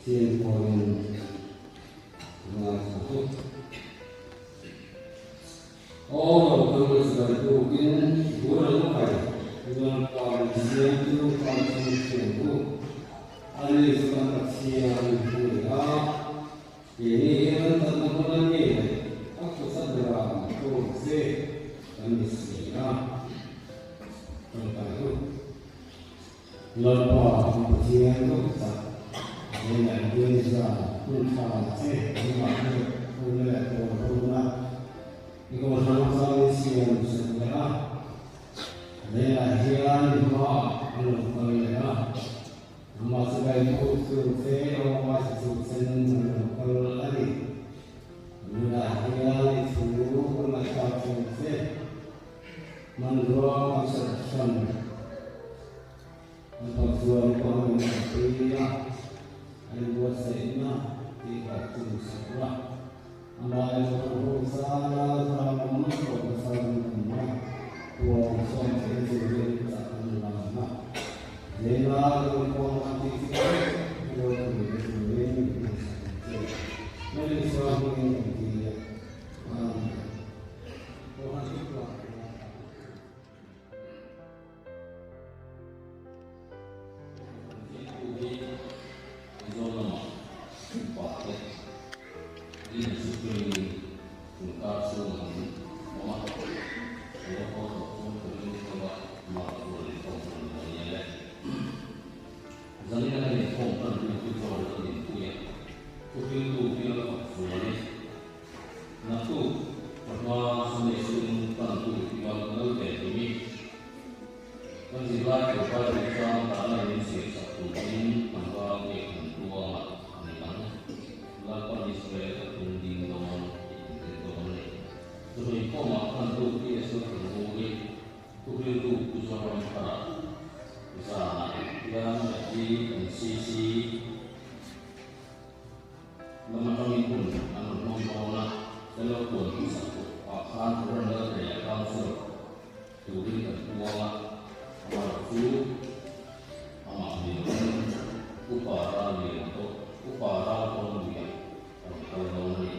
Pathian pawhin ngaithla hlawk. Aw lo kal la chibai tukin bul an kai Lalpa min siamtu kan chhungchhiam u. Ani chu kan Pathian a ni a, keini hian tatna hmuna mi leh a kut a bera an tur che kan ni si a. Tawngtai u. Lalpa kan Pathian ka kutah lei leh dil zan hun tha che keimah hi huna leh tawn huna i kohhran atangin siam sak leh a, leiah hian i hmaah a lo kal leh a, amah chibai phut tur che awmah che chu chen an lo kal a ni. Nunah hian i thu kan ngaihthlak thin che. Hmanrua kan serh hran an pang chuan pawh an in pui a, a inbuatsaihna tih hlawh chu sak la. Amah erawh kan hun zana thlarau lam pawh nasa kan awm a, huang sawm theihna turin chah kan la a. Zela kan inkhawm a tih chu i lo pui turin min sak ang che. Lal Isua hmingin kan ti a, Amen. Naktuk pahma Sunday School tantu Ivan Lal ve hlimi kan zirlai tur Bible chang dahna in siam sak turin tlangval nge kan tuanga a ni ang. Lalpan Israel a tum ding dawn tih kan tel dawn a ni. Chumi khawmah tantu PSL Thanmuri thuhriltu Pu Zoram Thara zanah hian Matthew NCC Lam atangin hun an rawn hmang dawn a, kan lo puan hmasak tawh ah khan Ran Lalreia Council turin kan puang a, amaherawh chu amah ni lovin Upa ral lian tawh Upa ral tawn luiah a rawn kal dawn a ni.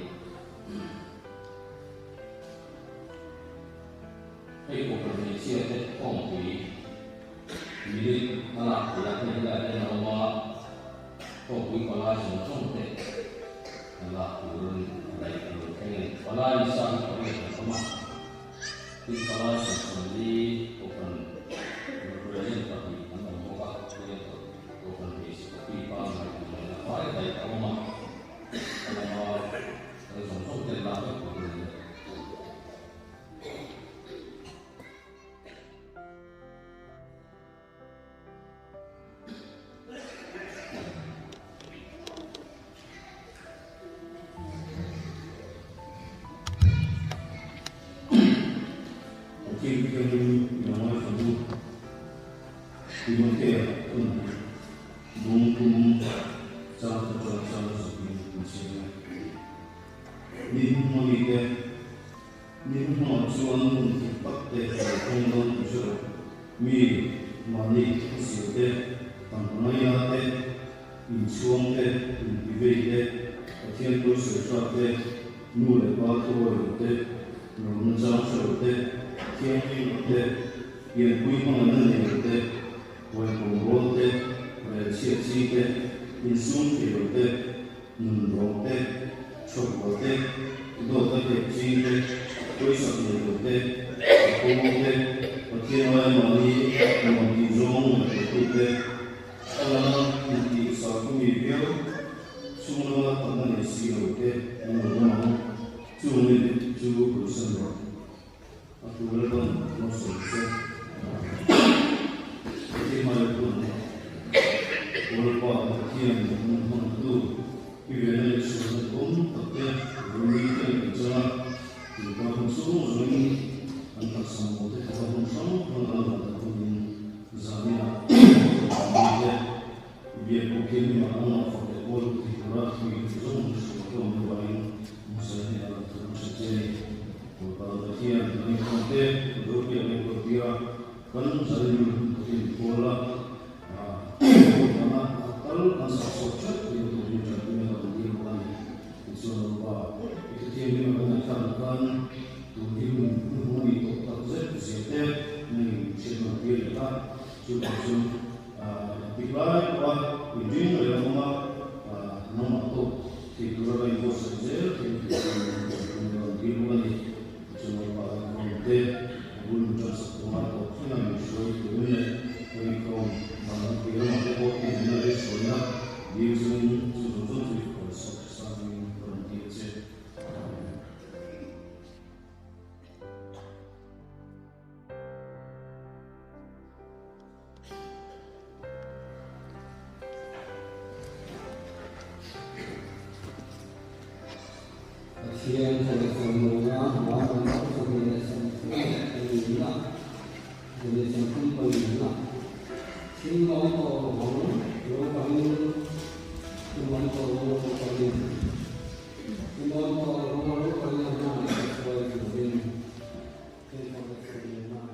Hei pawh hmeichhia te khawmpui minute a lak theih a, hei helaiah hian a awm a, khawmpui palai zawng zawng te a lak turin a daih a lo thleng a ni. Palai ni sa hi pariat an awm a, tin palai 44 kohhran represent pahnih an awm bawk a, hei kohhran hmeichhe copy pangngai tur nen a fai daih a awm a, a lama kal zawng zawng te lak vek tur a ni. Timothea hun bung tum chang khat chuan chang zawkin an chhiar a. Ni hnuhnawh mite. Ni hnuhnawh chuan hun thuk tak te a lo thleng dawn tih hre rawh. Mi mahni thusial te, tangka ngaina te, inchhuang te, intivei te, Pathian pawisawi hrat te, nu leh pa thuawi lo te, lawmna chang hre lo te, thianghlim lo te, pianpui hmangaihna nei lo te, huaikawm rawl te, relchhiat ching te, insum thei lo te, Nunrawng te, chhawkua te, dawta hek ching te, pawisak nei lo te, chapo te, Pathian aia mahni nuam tih zawng ngaihtuahtu te, a lama intih sakawmi viau, chhung lama takna nei si lo te an lo awm ang. Chung mi chu kalsan rawh. A tu Lalpan lo sawi che. Pathian hmai hun Lalpa Pathian min hmantu i vena leh sualna duhawm tak te vawimi te an chang a, tupa hun chhung zawngin an taksa maw te thawka hmun hrang hrang an lo dah hunin zanina mi te biak pawh hian mimah an ngah fak leh pawl ti tura mi zawng hruai hlawm rualin Musa hnenah lo thu an hrilh che a ni. Bawipa Pathian kan inkhawm te, Ropui ang enkawl tir a, kan zalin hun takin min pawl a, hmun danga khat tal kan sak chhuak ṭheuh theihna turin. Thei tura ka inbuatsaih zel theih tih chu min rawn dil bawk a ni. Tichuan Lalpa kan khawm te, a bul min ṭansak tu ngai tawh thlenga min hruai turin leh kan inkhawm dan an tih ramah te pawh i nunna leh hruaina dil chungin chu zawng zawng chu i kawlsak sangin ka rawn ti a che. Amen. Pathian thawlehsawmnuna Mauman 24 134 thil awm tawh lo ang, lo kalin thil awm tawh lo lo kalin thil awm tawh lo ang lo kalin a hmangaih te hruai turin thil thawlehsawmnuna.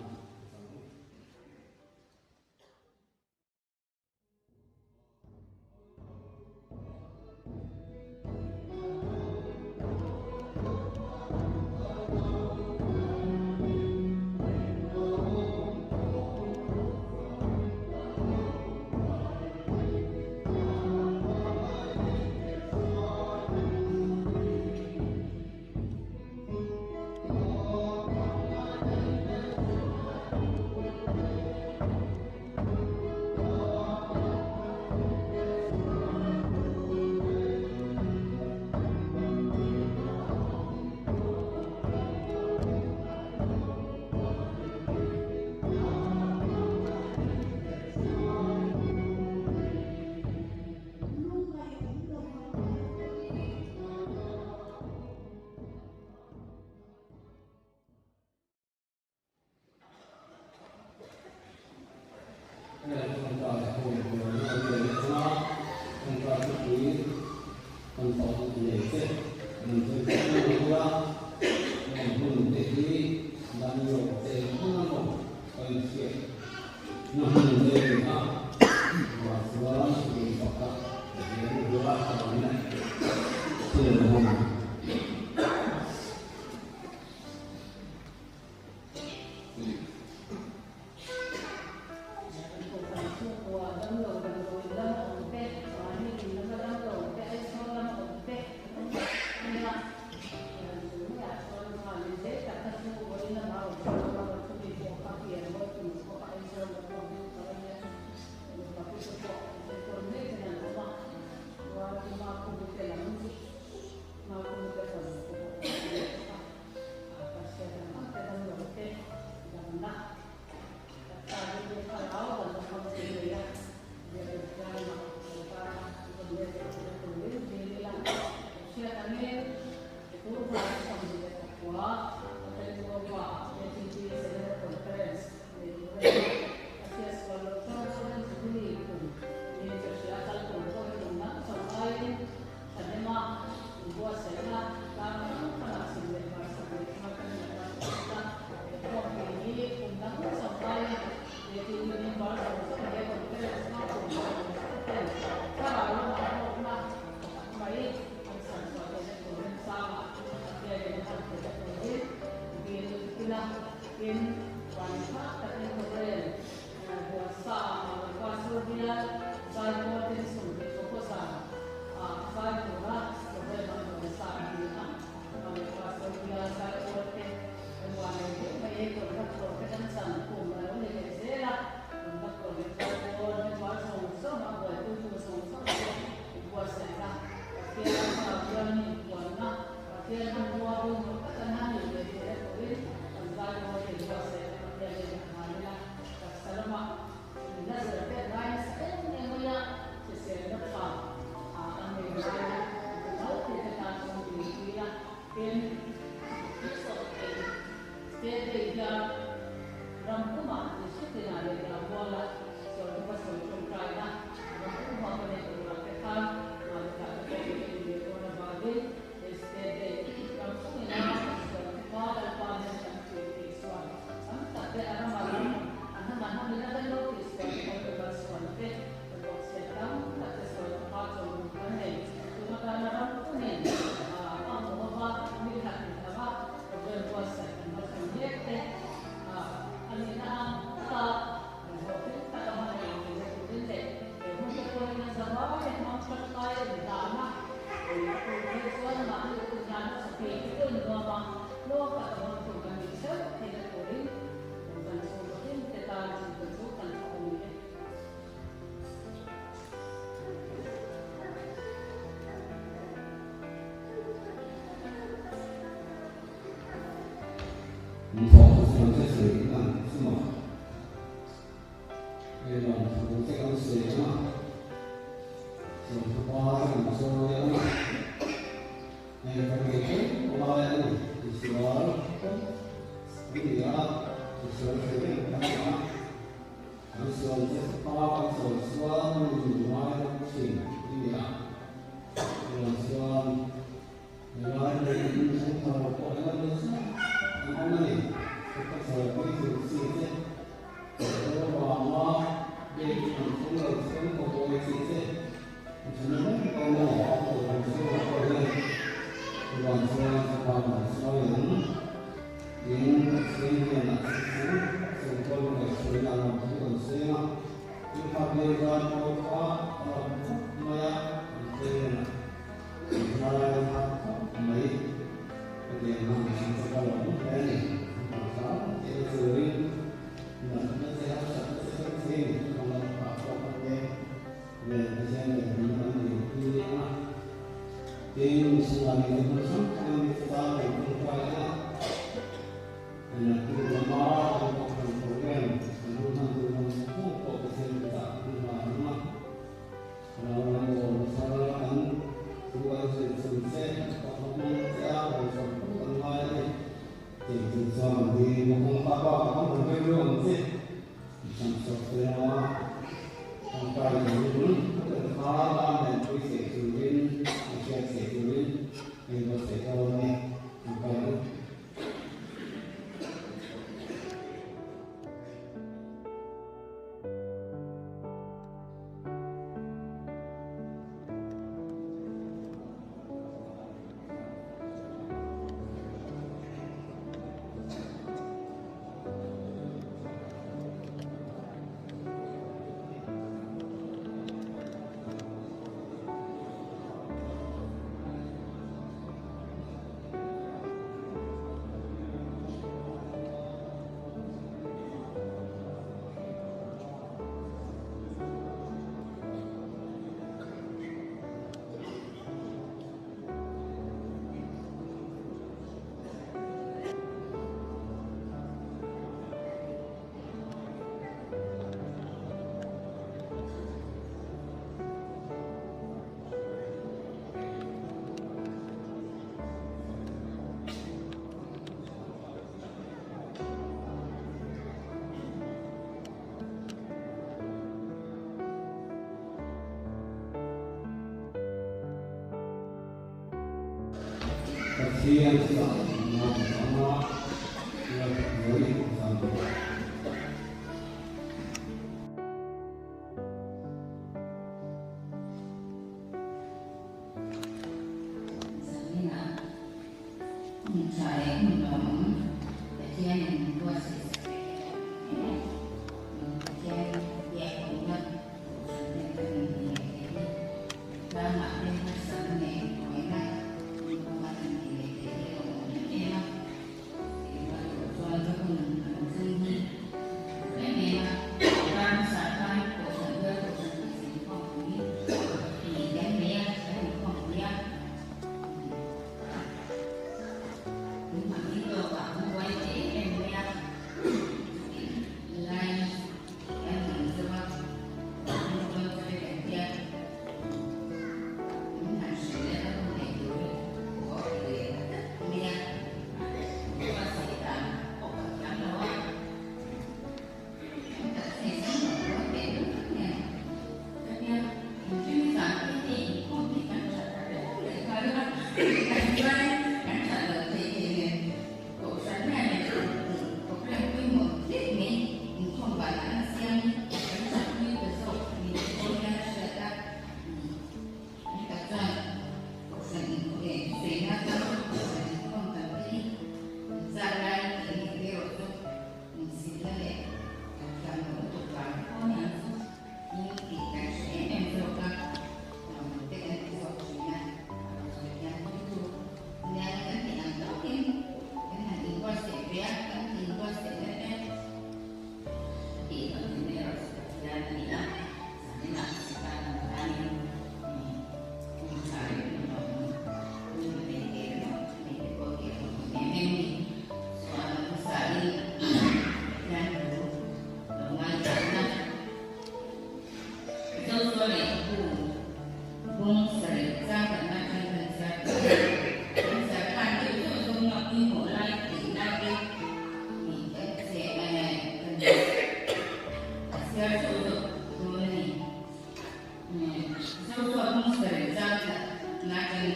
Thawh chu an hre thei ang chu maw? Hei lam thu te kan sawi ang a, sawmthapa te kan chawi ang a, hei kan ngei ṭeuh lai a ni, misual kan ni a, misual thei reng kan ni a, kan sual te pa kan sawi chuan min ngai deuh ṭhin a ni a, chuvang chuan Helai hei in chhungthar pawh eng emaw zat an awm a ni. Ka chawlhpui tur chi te, motor vanga gate an thleng lo chuan ka buai chi te, a then reng awm a ni. Kohhran chhungah pawh hian chuvang chuan thapa mal sawi ang in Pathian hnenah chu chu chungkawl ngaihhruaina lam thu kan sawi ang a, in kha bial zai pawl kha a ram khawp mai a, Pathian hnenah Tunlai thar khawp mai ka tiang hman thin chu ka lawm hle a ni. An hlau tih na turin natna te harsatna te thleng thei a ni. Kan lo phah pawh kan leng vel Pathian leh hmun kan dinpui a. Tin, Missionary te hmun hrang hrang a mite tan kan tawngtai a. Naktuk lama kan kohhran program kan hun hman tur zawng zawng pawh Pathian kutah kan hlan ang a. Pathian chuan naupang a ngaihtuah zan bawk. Zaninah Hun tha leh hun lawmawm Pathianin min buatsaih sak leh ka lawm hle a. Pathian biak awmna kohhran ten kan inhmu leh thei hi tlangah te harsatna leh buaina hun kawnga kan ti leh thei hi a lawmawm em em a. Tih rual erawh chuan ka hun a lo thleng hi a ṭha em em a. Kar hmasa khan kohhran bial kohhran hmeichhe inkhawmpui tih kan nei a, kan inkhawmpui a. Tun hmang hi tawkah kan buai ta em em mai a.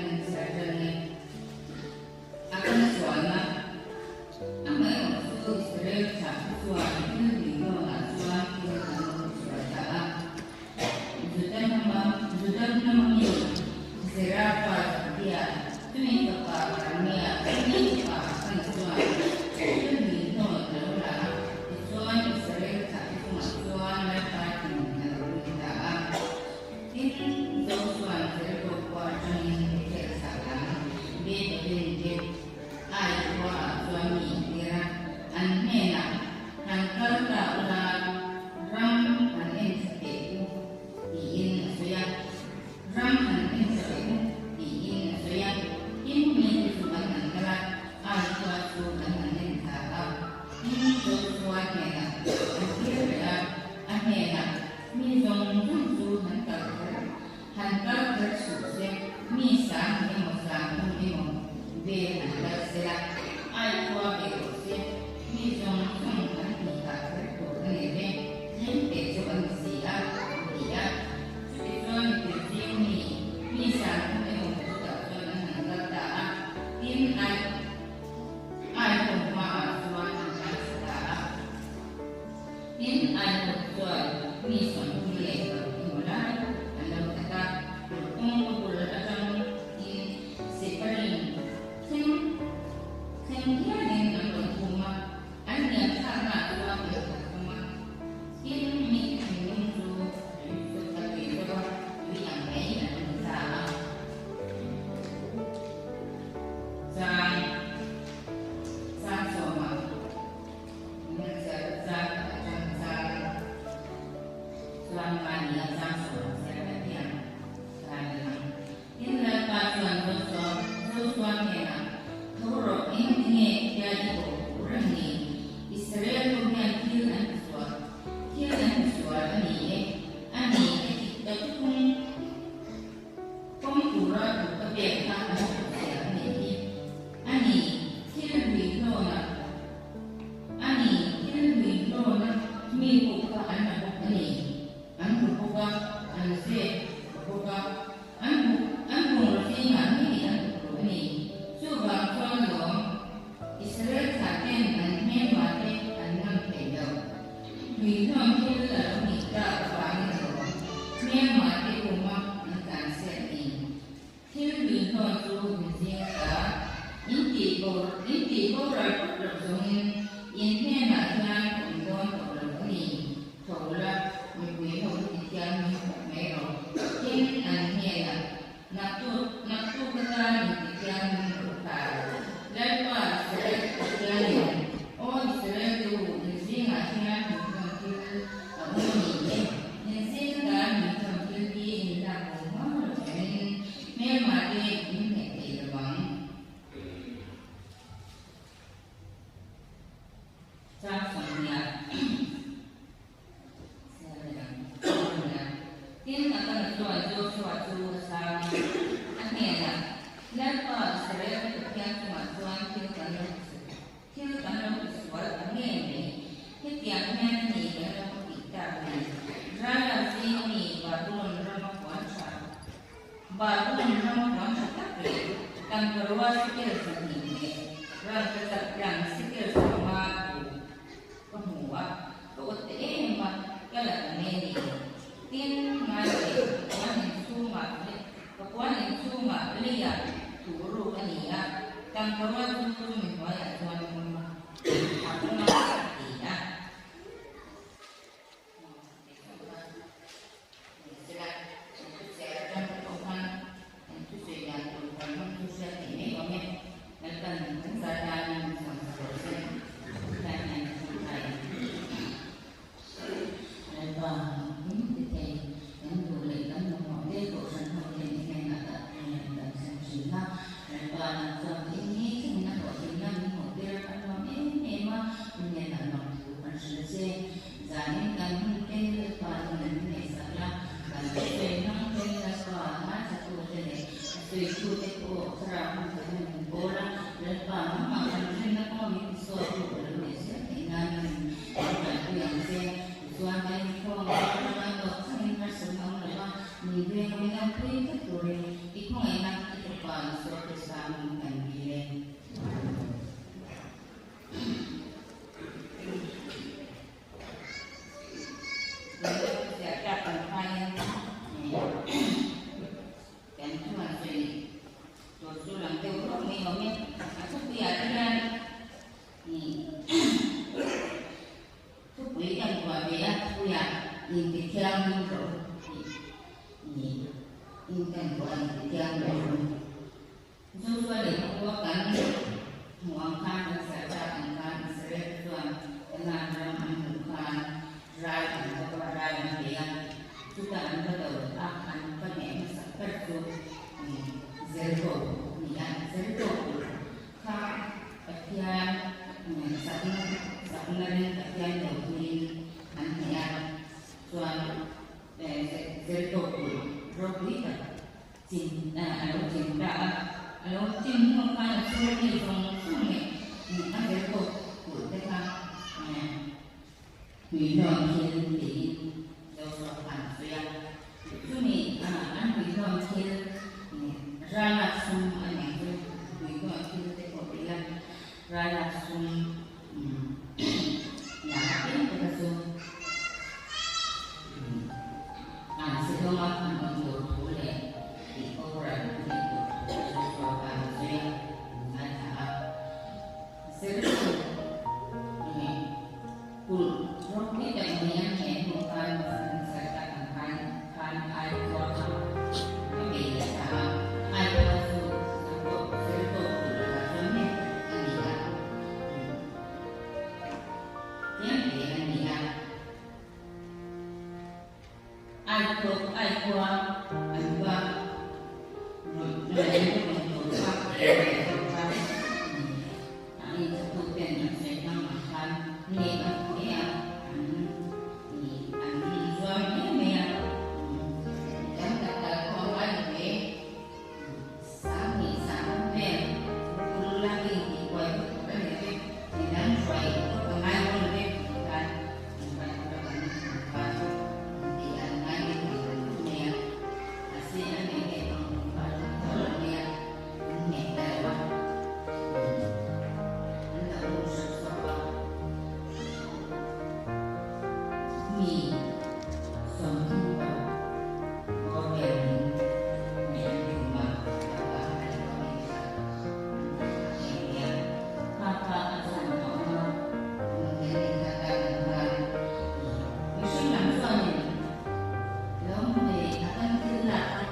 kan chhiar ṭan e. A kan sualna Amaherawhchu Israel thlah te chuan thil hmuihnawnah chuan thil an lo chhuah ta a. Juda hnama Juda hnama mi Zera pa Zabdia, chumi fapa Karmia, chumi fapa Akana chuan thil hmuihnawn a lo la a, tichuan Israel thlah te chungah chuan Lalpa thin a lo ring ta a. Tin, Joshua Jericho khua atangin Bethel chhak lam Beth-aven Beth Ai khuaah chuan mi a tir a, an hnenah, Han kal ta ula, ram han en tha teh u, tiin a sawi a. Ram han en tha teh u, tiin a sawi a. Tin, mite chu an han kal a, Ai khua chu an han en tha a. Tin, Joshua hnenah an tir leh a, a hnenah, Mi zawng zawng chu han kal kher, han kal kher suh se, mi sang emaw sang thum emaw vel han kal se la, ai khua ve rawh se, mi zawng zawng an tihah kher tur a ni ve, thleng teh chu an ni si a, an ti a. Chutichuan mipui zing mi, mi sang thum emaw chutah chuan an han kal ta a, tin ai ai ho hmaah chuan an tlan chhe ta a. Tin, Aihawt chuan mi 30 leh paruk emaw lai an lo that a, kawngka bul atangin Separim thleng thleng hialin an rawn thum a, an hniam thlaknaah chuan an that hlawm a. Tin, mi thinlung chu tui a tui deuh a, tui ang mai a lo ni ta a. Chang chang sawmah. A ni, thil hlui hlawna mi pawh kha an la bawk a ni. An hmu bawk a, an zep bawk a, an hmu, an bungraw zingah ngei an hmu a ni. Chuvang chuan lawm, Israel thlahten an hmelma te an ngam thei lo. Hlui hlawm thil a lo nih tak avangin lawm, hmelma te uma an tlanchhiat ni. Thil hlui hlawn chu min zing ta. In tih bo, in tih boral phawt loh zawngin in hnenah hian ka awm dawn tawh lo a ni. Tho la, mipui ho hi ti thiam min phawt mai rawh. Tin, an hnenah, Naktuk, naktuk atan in ti thiam min rawh ta. Lalpa Israel Pathianin, Aw Israel tu, in zingah hian min thawn thil a awm a ni e. In zing atan min thawn thil hi in lak bo hma lo chuanin hmelmah te in hneh thei lo ang. Chang 20 Tin, Akana chuan Joshua chu a chhang a, a hnenah, Lalpa, Israel-te Pathian chungah chuan thil kan lo Thil kan lo ti sual ta ngei mai. Hetiang hian a ni kan lo tih tak ni. Rala zing ami Babulon rama puan tha Babulon rama puan tha tak leh tangkarua sikel 2 leh rangkachak rang sikel 50 thu ka hmu a, ka awt ta em a, ka la ta ngei ni. Tin, ngai leh ka puan inchhungah ka puan inchhungah leiah thuh ruk a ni a, tangkarua chu chumi hnuaiah chuan a awm a, a awm a, a ti a. Lalpa, engkim ti thei, kan duh leh kan mamawh te Kohhran ho ten i hnenah dah hian kan thlen thin a. Lalpa, nang chuan eng nge thlengin a hlawhtlinna min hmuhtir a kan nuam em em a, i hnenah nuam thu kan hrilh a che. Zanin kan hun te Lalpa in an ngaihsak la, kan thusawi hmang ten Lalpa ngaithlatute leh a sawitute pawh thlarau hun khat in min bawl a, Lalpa nangmah kan rinna pawh min tisuaktu a lo nih zel theih nan min Kan ang che, tichuan kan inkhawm a, atanga tawp thlengin harsatna awm lo va, min veng a, min awmpui vek turin i khawngaihna i fapa. Tur chu lang deuh rawk mai awm e. A thupuiah te hian thupui kan buah ve a, thupuiah inti thianghlim rawh u tih ni in kan buah inti thianghlim rawh u. Chu chuan lehkhabu a kan hmuh ang khan kan serh tak ang khan Israel te chuan Canaan ram an hmuh khan rai an kap a, rai an bei a, chutah an va do a, an va hneh hmasak ber chu Jericho a ni a, Jericho kulh kha Pathian chakna chakna ring Pathian do turin an hneh a, chuan Jericho kulh ropui tak Chim a lo chim ta a, a lo chim hnu khan a chhung mi zawng zawng leh a zel tawk kulh te kha hmuihlawn thil tiin Joshua khan a sawi a. Chumi an hmuihlawn thil ralak sum a nih chu hmuihlawn thil te pawh ti ila ralak sum la apiang te kha chu An Shillong-a an awm tur thu leh tih boral a nih tur thu chu sorkar zui a ngaithla a. Zirtu leh kulh ropui tak mai an hne hnu khan an serh tak ang khan khan ai khua kha a bei leh ta a. Ai khua chu zirtu kulh lakah chuan mek a ni a. Tlem te a ni a. Aikhua Aikhua an va rawn an va rawn tur kha an rawn kha a inchhatu ten an sawi hmang ang khan nep an hle a, an an zuam hle mai a, tam tak kal pawh a ngai lo hle. Sanghnih sahawm vel bul la in tih buai vak tur a ni lo ve, midang hruai vak a ngai dawn lo ve tih khan an van tura kan hmu khan tih an ngai ve thei lo khawp mai a, mahse an ngaih leh ang hmu kha a lo thaw lo mai a, an hneh ta lo a, an lo hmu hrep zawk a. Mi 30 bawr velin mi an tum a, a kah a ni tawh mai kha an thlah nghe nghe a. Kha kha a chhan a awm a, kan inthlah tak ang khan mihring lam chuanin lo hmu ve a kan thil lak a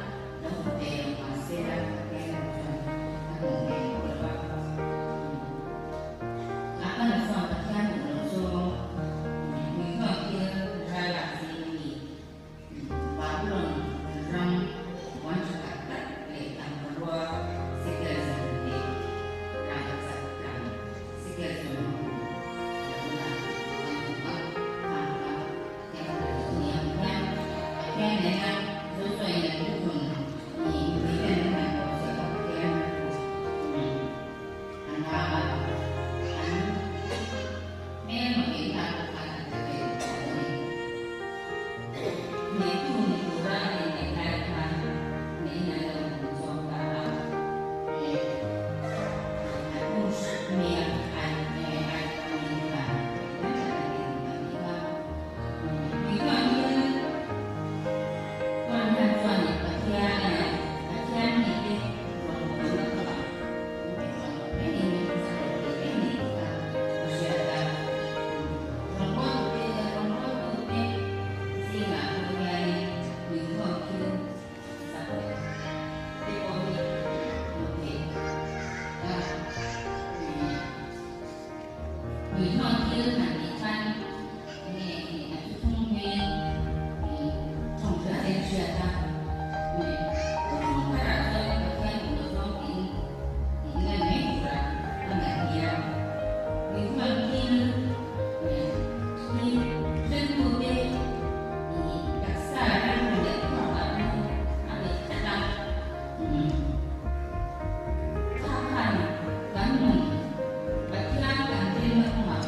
lo hmu ve lo mahse la Pathian lam chuan a hmu ve hauh lo va. A kan chuan Pathian duh lo zawng hmuihnuam thil ralak zing a ni. Babylon ram puan tha tak tak leh tangkarua sikel zawng leh rangkachak tang sikel zawng a lo la kan hmu a, khang kha Pathian kha lo ni ang hian Pathian nena Joshua-in an thuthlun ni mipui ten an han bawhchhiah kha Pathian ram an rang a, an hmelma beihna pawh khan an la tel tawh a ni. Hnehtu ni tura an inneih lai khan hnehin an lo hmu chawk ta a, an um hrep mai a, ai ai min dan mai tak an ti duh a nih kha. Tihtuah hian Tuan hian chuanin Pathian Pathian mite rawngbawlna kawngah min pe chuan loh rengin min hmasa lo thei reng ni tih kha ka hriat a. Rawngbawltute rawngbawltute zingah pawh hianin puithuam thil sak te pawh hi hmuh theih a ni. Puithuam thil han tih khan Nge tih a thuthlung hi thawmhnaw te hriat a, thuthlung tharah chuan Pathian duh loh zawng tiin tih lan mai tura a ngaih nia. Mihman thil hi hremtute taksa rilru leh thluakah hnu a bet tlat a, kha khan kan nun Pathian kan rilna kawngah.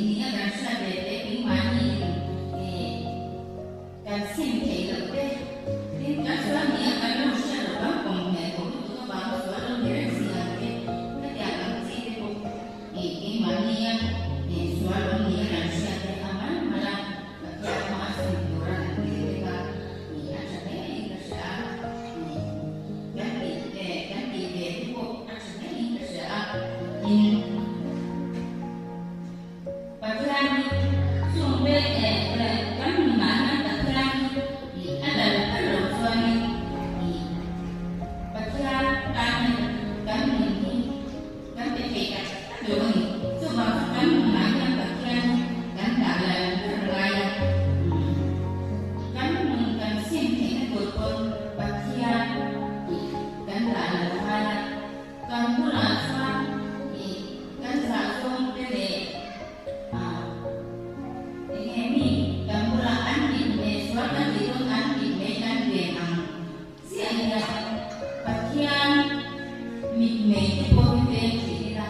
nia kan hriat ve te keimahni in kan sim theih loh te, tin kan sual nia kan lo hriat loh kan pawm hmel tawh lutuk avanga sual lo ni reng si ang te, hetiang ang chi te pawh keimahni a sual awm nia kan hriat te a mal mal a, Pathian hma a sim tura kan dil te kha a tha hle in ka hria a, kan tih kan tih ve te pawh a tha hle in ka hria a, tin Pathian hi chung te kan nunah hian Pathian hi a dal ber lo chuanin Pathian tan hian kan nun hi kan pe thei tak tak lo a ni. Chuvang chu kan nunah hian Pathian hi kan dah lal ber ngai a, kan nun kan sim theihna tur pawn Pathian hi kan dah lal ngai a. Kan bulah chuan ih kan zah zawng te leh ah eng nge mi kan bulah an mit mei sual kan tih dawn an mit mei kan ven ang chiah hian Pathian mit mei te pawh hi veng thei ila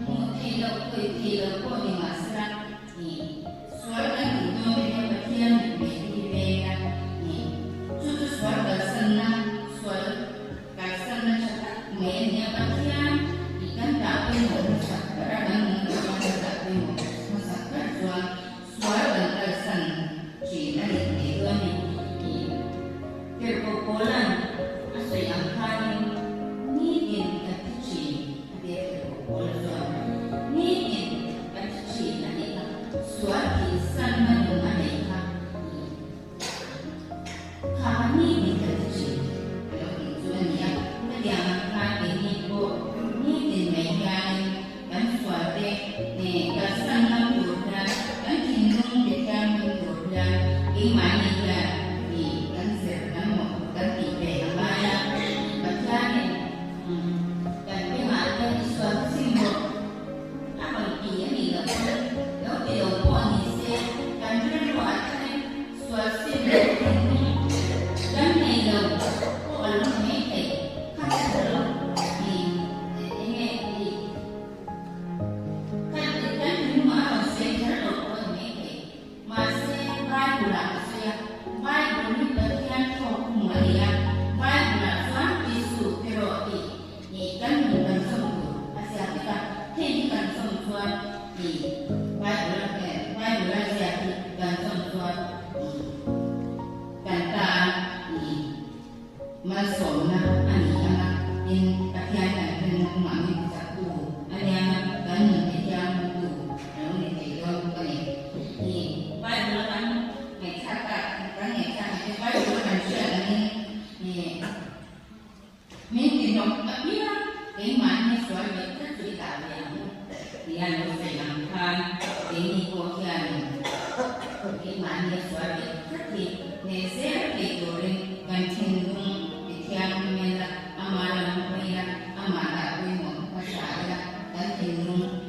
hmuh theih loh khawih theih loh pawh ni mahsela ih sual kan tih dawn te hian Pathian mit mei te hi veng ila ih chu chu sual kalsanna sual Kalsanna tha tak mai a nia, Pathian i kan dah pawimawh hmasak ber a, kan nung loh chuan kan dah pawimawh hmasak ber chuan sual kan kalsan thin a ni thei dawn a ni. I Tirhkoh Paula'n a sawi ang khanin nitin kan thi thin a tia Tirhkoh Paula chuan nitin kan thi thin a tih kha sual thihsanna nun a neih kha i Kha ni tin ka ti thin a lo tih chu a ni a, hetiang ang khan keini pawh nitin mai hianin kan sualte kalsan ngam tur hian, kan thinlung ti thianghlim tur hian keimahni hian kan zir kan mawh kan tih ve a ngai a, Pathianin kan bengah te i sual sim rawh. A rawn ti a nih loh pawn lo ti lo pawh ni se, kan rilru ah chuan sual sim leh thinlung kan nei lo pawh a lo ni mai thei kha chu lo ti eng nge ti kha kan thinlung ah a rawn sawi kher lo pawh a ni mai thei. Mahse, Bible-ah a sawi a, Bible hi Pathian thawk hmu a ni a, Bible-ah chuan ti suh ti rawh tih ih kan nun kan zawm tur a ziak vek a, hei hi kan zawm chuan ih Bible-a Bible-a ziak hi kan zawm chuan ih kan tan ih Malsawmna a ni ang a, tin, Pathian kan rinna kawngah min tichaktu a nia, kan nun te thianghlimtu a lo ni thei dawn bawk a ni. I Bible a kan ngaihthlak tak, kan ngaihthlak ang te, Bible a kan hriat angin i min tihnawk apiang keimahni sual ve tlat chu i dah ve ang u tia lo sawi ang khan keini pawh hianin keimahni sual ve tlat hi hneh zel thei turin Kan thinlung ti thianghlim ila, amah lam hawi ila, amah dah pawimawh hmasa ila, kan thinlung.